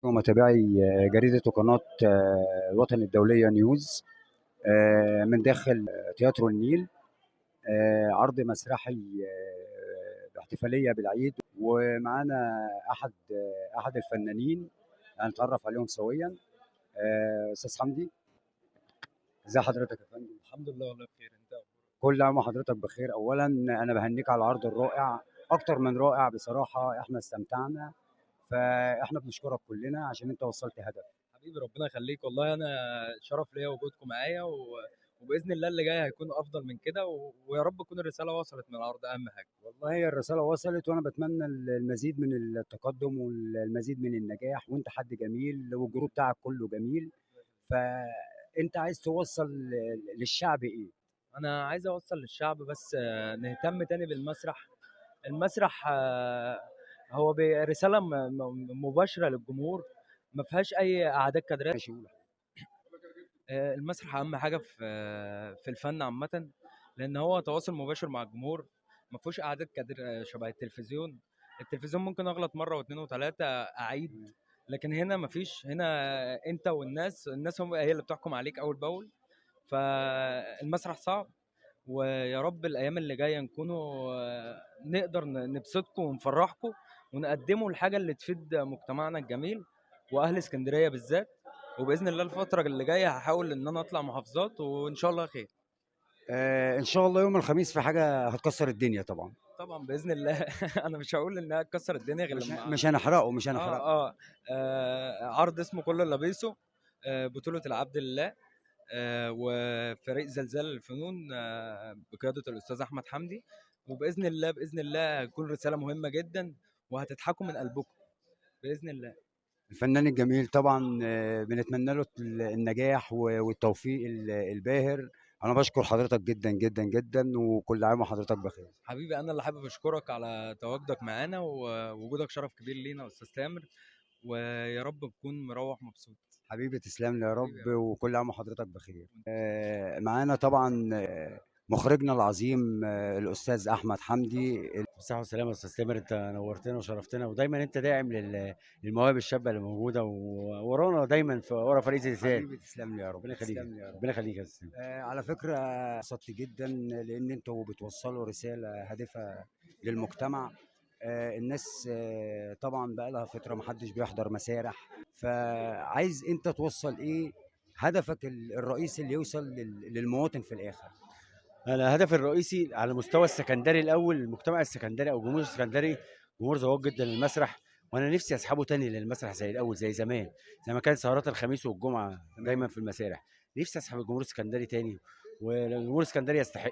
ومتابعي جريدة وقناة الوطن الدولية نيوز من داخل تياترو النيل، عرض مسرحي باحتفالية بالعيد، ومعانا أحد الفنانين هنتعرف عليهم سويا. أستاذ حمدي، ازي حضرتك يا فندم؟ الحمد لله والله بخير. انت؟ كل عام وحضرتك بخير. أولا أنا بهنيك على العرض الرائع، أكتر من رائع بصراحة، احنا استمتعنا، فاحنا بنشكرك كلنا عشان انت وصلت هدف. حبيبي ربنا يخليك، والله انا شرف ليا وجودكم معايا، وباذن الله اللي جاي هيكون افضل من كده، ويا رب تكون الرسالة وصلت من العرض، اهم حاجة. والله هي الرسالة وصلت، وانا بتمنى المزيد من التقدم والمزيد من النجاح، وانت حد جميل وال group بتاعك كله جميل، فانت عايز توصل للشعب ايه؟ انا عايز اوصل للشعب بس نهتم تاني بالمسرح. المسرح هو رسالة مباشرة للجمهور، ما فيهاش اي اعداد كادرات. ماشي، قول. المسرح اهم حاجة في الفن عامة، لان هو تواصل مباشر مع الجمهور، ما فيهوش اعداد كادر شبه التلفزيون. التلفزيون ممكن اغلط مرة واثنين وثلاثة اعيد، لكن هنا ما فيش، هنا انت والناس، الناس هم هي اللي بتحكم عليك اول باول. فالمسرح صعب، ويا رب الايام اللي جاية نكونوا نقدر نبسطكم ونفرحكم ونقدموا الحاجة اللي تفيد مجتمعنا الجميل واهل اسكندرية بالذات. وباذن الله الفترة اللي جاية هحاول ان انا اطلع محافظات، وان شاء الله خير. ان شاء الله يوم الخميس في حاجة هتكسر الدنيا. طبعا طبعا باذن الله. انا مش هقول انها تكسر الدنيا غير لما مش هنحرقه، مش هنحرقه. عرض اسمه كل اللي بيسو، بطوله العبد لله، وفريق زلزال الفنون، بقيادة الاستاذ احمد حمدي. وباذن الله باذن الله هتكون رسالة مهمة جدا، وهتضحكوا من قلبكم باذن الله. الفنان الجميل طبعا، بنتمنى له النجاح والتوفيق الباهر. انا بشكر حضرتك جدا جدا جدا، وكل عام وحضرتك بخير. حبيبي انا اللي حابب اشكرك على تواجدك معانا، ووجودك شرف كبير لينا استاذ تامر، ويا رب تكون مروح مبسوط. حبيبي تسلم لي يا رب، حبيبي. وكل عام وحضرتك بخير. معانا طبعا، مخرجنا العظيم، الاستاذ احمد حمدي. بالصحة والسلامة يا أستاذ تامر، أنت نورتنا وشرفتنا، ودايما أنت داعم للمواهب الشابة اللي موجودة، وورانا دايما في ورا فريق زلزال. حبيبي تسلم لي يا رب. ربنا يخليك. تسلم لي يا رب. ربنا يخليك يا أستاذ. على فكرة انبسطت جدا لأن أنتوا بتوصلوا رسالة هادفة للمجتمع. الناس، طبعا بقى لها فترة ما حدش بيحضر مسارح، فعايز أنت توصل إيه هدفك الرئيسي اللي يوصل للمواطن في الآخر؟ أنا هدفي الرئيسي على مستوى السكندري الأول، المجتمع السكندري أو جمهور السكندري جمهور ذواق جدا للمسرح، وأنا نفسي أسحبه تاني للمسرح زي الأول، زي زمان، زي ما كان سهرات الخميس والجمعة دايما في المسارح. نفسي أسحب الجمهور السكندري تاني، والجمهور السكندري يستحق،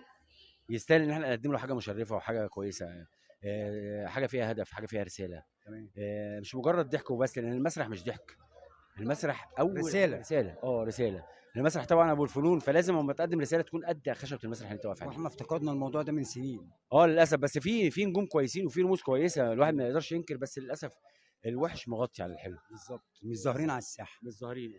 يستاهل إن إحنا نقدم له حاجة مشرفة وحاجة كويسة، حاجة فيها هدف، حاجة فيها رسالة. مش مجرد ضحك وبس، لأن المسرح مش ضحك، المسرح أول رسالة. رسالة. رسالة. المسرح طبعا ابو الفنون، فلازم اما تقدم رسالة تكون قد خشبه المسرح اللي انت واقف عليها. واحنا افتقدنا الموضوع ده من سنين. للاسف، بس في نجوم كويسين وفي رموز كويسة، الواحد ما يقدرش ينكر، بس للاسف الوحش مغطي على الحلو. بالظبط، مش ظاهرين على الساحة. مش ظاهرين.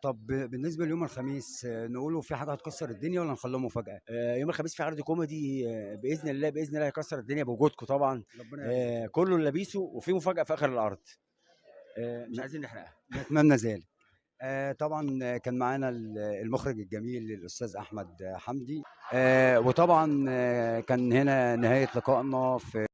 طب بالنسبة ليوم الخميس، نقوله في حاجة هتكسر الدنيا ولا نخلوه مفاجاة؟ يوم الخميس في عرض كوميدي، باذن الله، باذن الله هيكسر الدنيا بوجودكم طبعا. ربنا يعزك. كله اللي لابسه، وفي مفاجاة في اخر العرض. مش عايزين نحرقها. نتمنى ذلك. طبعا كان معانا المخرج الجميل الاستاذ احمد حمدي، وطبعا، كان هنا نهاية لقائنا في